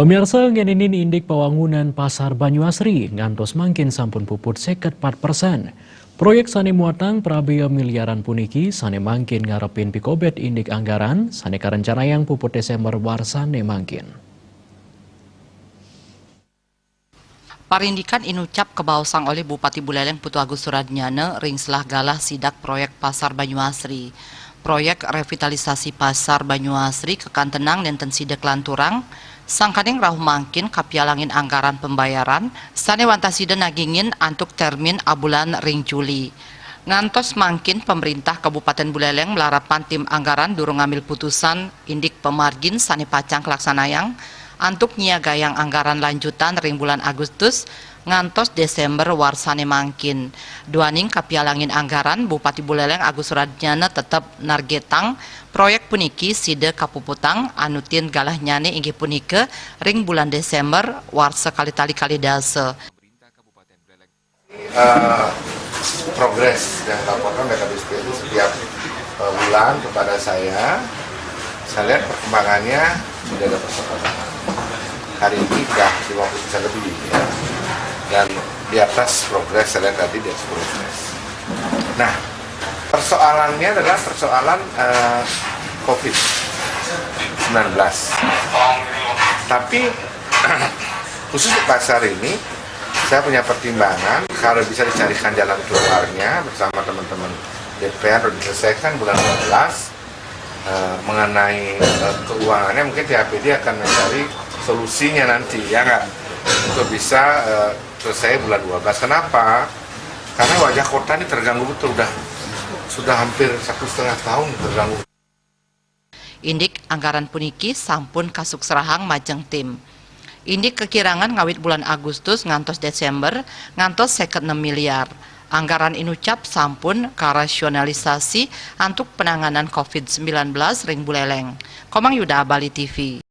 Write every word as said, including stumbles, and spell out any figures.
Pemirsa, ngeninin indik pawangunan Pasar Banyuasri ngantos mangkin sampun puput seket pat persen. Proyek sane muatang prabea miliaran puniki sane mangkin ngarepin pikobet indik anggaran sane karencanayang puput Desember warsane mangkin. Parindikan inucap kabaosang olih Bupati Buleleng Putu Agus Suradnyana ring selah galah sidak proyek Pasar Banyuasri. Proyek revitalisasi Pasar Banyuasri kakantenang nenten sida kalanturang, sangkaning rauh mangkin kapialangin anggaran pembayaran sane wantah sida nagingin antuk termin abulan ring Juli. Ngantos mangkin, pemerintah Kabupaten Buleleng malarapan tim anggaran durung ngambil putusan indik pamargin sane pacang kalaksanayang antuk nyiagayang anggaran lanjutan ring bulan Agustus ngantos Desember warsane mangkin. Duaning kapialangin anggaran, Bupati Buleleng Agus Suradnyana tetep nargetang proyek puniki sida kapuputang anutin galahnyane inggih punika ring bulan Desember warsa kalih tali kalih dasa. Eh, progres yang dilaporkan oleh Kadis P U setiap eh, bulan kepada saya, saya lihat perkembangannya tidak ada persoalan. Hari ini sudah lima puluh persen lebih, ya. Dan di atas progres, saya lihat tadi di atas progres. Nah, persoalannya adalah persoalan eh, covid sembilan belas. Tapi khusus untuk pasar ini, saya punya pertimbangan, kalau bisa dicarikan jalan keluarnya bersama teman-teman D P R untuk diselesaikan bulan dua belas, eh, mengenai eh, keuangannya, mungkin T H P D akan mencari solusinya nanti, ya nggak, untuk bisa eh, selesai bulan dua belas. Kenapa? Karena wajah kota ini terganggu betul, udah sudah hampir satu setengah tahun terganggu. Indik anggaran puniki sampun kasuksrahang majeng tim. Indik kakirangan ngawit bulan Agustus ngantos Desember ngantos seket nem miliar. Anggaran inucap sampun karasionalisasi antuk penanganan covid sembilan belas ring Buleleng. Komang Yuda, Bali T V.